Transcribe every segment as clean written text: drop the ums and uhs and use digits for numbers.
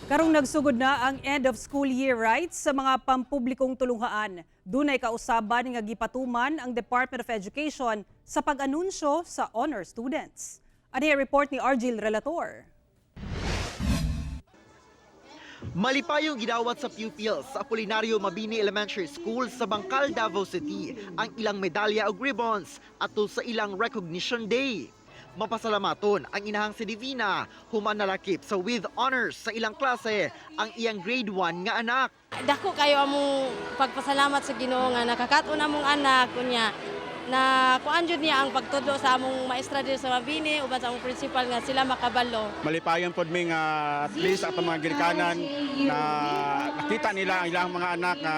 Karong nagsugod na ang end of school year rites sa mga pampublikong tulunghaan. Dunay kausaban nga gipatuman ang Department of Education sa pag-anunsyo sa honor students. Ani ang report ni Argil Relator. Malipayong gidawat sa pupils sa Apolinario Mabini Elementary School sa Bangkal, Davao City ang ilang medalya ug ribbons atol sa ilang recognition day. Mapasalamaton ang inahang si Divina human nalakip sa with honors sa ilang klase ang iyang grade 1 nga anak. Dako kayo among pagpasalamat sa Ginoo nga nakakaton among anak, unya na kuan jud niya ang pagtudlo sa among maestra diri sa Mabini uban sa among principal nga sila makabalo. Malipayon pod mi nga at least atong mga ginikanan na nakita nila ang ilang mga anak nga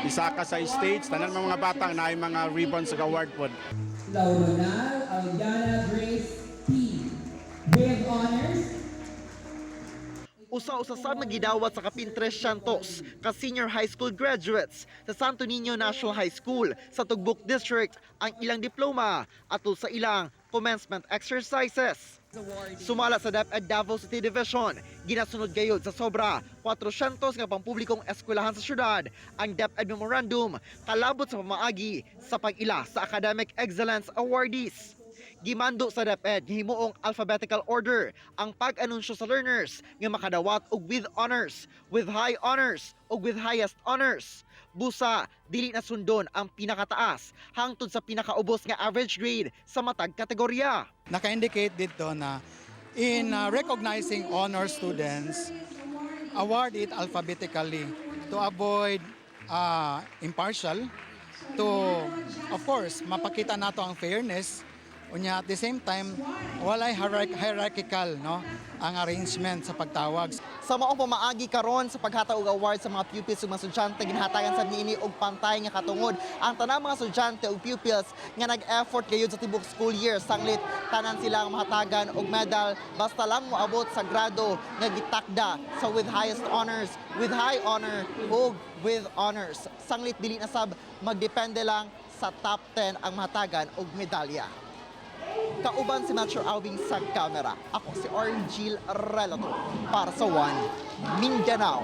isaka sa stage, tanan mga bata na ay mga ribbons sa award pod. Lauronal Aliana Grace P. With honors. Usa-usa sa magidawat sa kapin 300 ka senior high school graduates sa Santo Niño National High School sa Tugbok District ang ilang diploma atol sa ilang commencement exercises. Sumala sa DepEd Davao City Division, ginasunod gayod sa sobra 400 nga pampublikong eskwelahan sa syudad ang DepEd Memorandum kalabot sa pamaagi sa pag-ila sa Academic Excellence Awardees. Gimando sa DepEd nga himuong alphabetical order ang pag-anunsyo sa learners nga makadawat og with honors, with high honors ug with highest honors. Busa, dili na sundon ang pinakataas hangtod sa pinakaubos nga average grade sa matag kategorya. Naka-indicate dito na in recognizing honor students, award it alphabetically to avoid impartial, to, of course, mapakita nato ang fairness, unya at the same time, walay hierarchical, no, ang arrangement sa pagtawag. Sa maong pamaagi karon sa paghatag og award sa mga pupils ug mga estudyante, ginhatagan sad niini og pantay nga katungod ang tanang mga estudyante ug pupils nga nag-effort gayud sa tibok school year. Sanglit tanan silang mahatagan og medal basta lang moabot sa grado nga gitakda sa with highest honors, with high honor ug with honors. Sanglit dili na sab magdepende lang sa top 10 ang mahatagan og medalya. Kauban si Metro Awing sa camera. Ako si Argil Relator para sa One Mindanao.